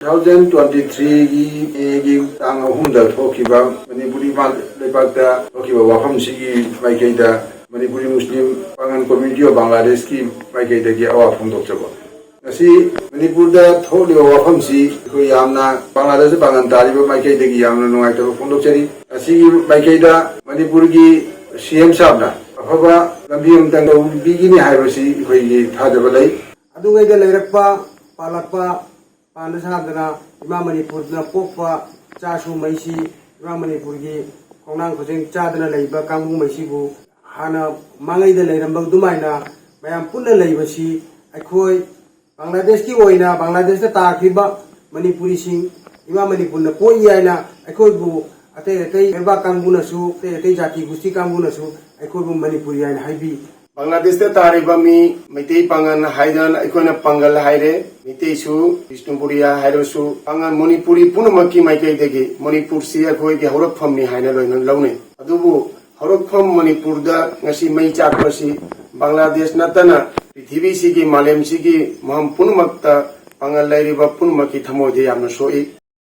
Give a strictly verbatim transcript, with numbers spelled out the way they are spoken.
Two thousand twenty ꯊ꯭ꯔꯤꯒꯤ ꯃꯦꯒꯤ ꯇꯥꯡ ꯑꯍꯨꯝꯗ ꯊꯣꯛꯈꯤꯕ ꯃꯅꯤꯄꯨꯔꯤ ꯃꯥ-, ꯂꯩꯕꯥꯛꯇ ꯊꯣꯛꯈꯤꯕ ꯋꯥꯐꯝꯁꯤꯒꯤ ꯃꯥꯏꯀꯩꯗ Manipuri Muslim Pangal Community of Bangladeshꯀꯤ ꯃꯥꯏꯀꯩꯗꯒꯤ ꯑꯋꯥ ꯐꯣꯡꯗꯣꯛꯆꯕ꯫ ꯉꯁꯤ ꯃꯅꯤꯄꯨꯔꯗ ꯊꯣꯛꯂꯤꯕ ꯋꯥꯐꯝꯁꯤ ꯑꯩꯈꯣꯏ ꯌꯥꯝꯅ, ꯕꯪꯒ꯭ꯂꯥꯗꯦꯁꯇ ꯄꯥꯡꯒꯜ ꯇꯥꯔꯤꯕ ꯃꯥꯏꯀꯩꯗꯒꯤ ꯌꯥꯝꯅ ꯅꯨꯡꯉꯥꯏꯇꯕ ꯐꯣꯡꯗꯣꯛꯆꯔꯤ꯫ ꯑꯁꯤꯒꯤ ꯃꯥꯏꯀꯩꯗ ꯃꯅꯤꯄꯨꯔꯒꯤ ꯁꯤ ꯑꯦꯝ ꯁꯥꯕꯅ ꯑꯐꯕ ꯂꯝꯕꯤ ꯑꯃꯇꯪ ꯂꯧꯕꯤꯒꯅꯤ ꯍꯥꯏꯕꯁꯤ ꯑꯩꯈꯣꯏꯒꯤ ꯊꯥꯖꯕ ꯂꯩ꯫ ꯑꯗꯨꯉꯩꯗ ꯂꯩꯔꯛꯄ, ꯄꯥꯜꯂꯛꯄ, ꯄꯥꯟꯗ ꯁꯥꯗꯅ ꯏꯃꯥ ꯃꯅꯤꯄꯨꯔꯗ ꯄꯣꯛꯄ ꯏꯆꯥꯁꯨꯉꯩꯁꯤ, ꯏꯃꯥ ꯃꯅꯤꯄꯨꯔꯒꯤ ꯈꯣꯡꯅꯥꯡ ꯈꯨꯖꯦꯡ ꯆꯥꯗꯅ ꯂꯩꯕ ꯀꯥꯡꯕꯨꯉꯩꯁꯤꯕꯨ ꯍꯥꯟꯅ ꯃꯃꯥꯡꯉꯩꯗ ꯂꯩꯔꯝꯕ ꯑꯗꯨꯃꯥꯏꯅ ꯃꯌꯥꯝ ꯄꯨꯟꯅ ꯂꯩꯕꯁꯤ ꯑꯩꯈꯣꯏ ꯕꯪꯒ꯭ꯂꯥꯗꯦꯁꯀꯤ ꯑꯣꯏꯅ ꯕꯪꯒ꯭ꯂꯥꯗꯦꯁꯇ ꯇꯥꯈ꯭ꯔꯤꯕ ꯃꯅꯤꯄꯨꯔꯤꯁꯤꯡ, ꯏꯃꯥ ꯃꯅꯤꯄꯨꯔꯅ ꯄꯣꯛꯏ ꯍꯥꯏꯅ ꯑꯩꯈꯣꯏꯕꯨ ꯑꯇꯩ ꯑꯇꯩ ꯂꯩꯕꯥꯛ ꯀꯥꯡꯕꯨꯅꯁꯨ, ꯑꯇꯩ ꯑꯇꯩ ꯖꯥꯇꯤ ꯒꯨꯁꯇꯤ ꯀꯥꯡꯕꯨꯅꯁꯨ ꯑꯩꯈꯣꯏꯕꯨ ꯃꯅꯤꯄꯨꯔꯤ ꯍꯥꯏꯅ ꯍꯥꯏꯕꯤ꯫ ꯕꯪꯒ꯭ꯂꯥꯗꯦꯁꯇ ꯇꯥꯔꯤꯕ ꯃꯤ ꯃꯩꯇꯩ ꯄꯥꯉꯜ ꯍꯥꯏꯗꯅ ꯑꯩꯈꯣꯏꯅ ꯄꯥꯉꯜ ꯍꯥꯏꯔꯦ꯫ ꯃꯩꯇꯩꯁꯨ, ꯕꯤꯁꯅꯨꯄꯨꯔꯤꯌꯥ ꯍꯥꯏꯔꯁꯨ, ꯄꯥꯉꯜ ꯃꯅꯤꯄꯨꯔꯤ ꯄꯨꯝꯅꯃꯛꯀꯤ ꯃꯥꯏꯀꯩꯗꯒꯤ ꯃꯅꯤꯄꯨꯔꯁꯤ ꯑꯩꯈꯣꯏꯒꯤ ꯍꯧꯔꯛꯐꯝꯅꯤ ꯍꯥꯏꯅ ꯂꯣꯏꯅ ꯂꯧꯅꯩ꯫ ꯑꯗꯨꯕꯨ ꯍꯧꯔꯛꯐꯝ ꯃꯅꯤꯄꯨꯔꯗ ꯉꯁꯤ ꯃꯩ ꯆꯥꯛꯄꯁꯤ ꯕꯪꯒ꯭ꯂꯥꯗꯦꯁ ꯅꯠꯇꯅ ꯄ꯭ꯔꯤꯊꯤꯕꯤꯁꯤꯒꯤ, ꯃꯥꯂꯦꯝꯁꯤꯒꯤ ꯃꯐꯝ ꯄꯨꯝꯅꯃꯛꯇ ꯄꯥꯉꯜ ꯂꯩꯔꯤꯕ ꯄꯨꯝꯅꯃꯛꯀꯤ ꯊꯃꯣꯏꯗ ꯌꯥꯝꯅ ꯁꯣꯛꯏ꯫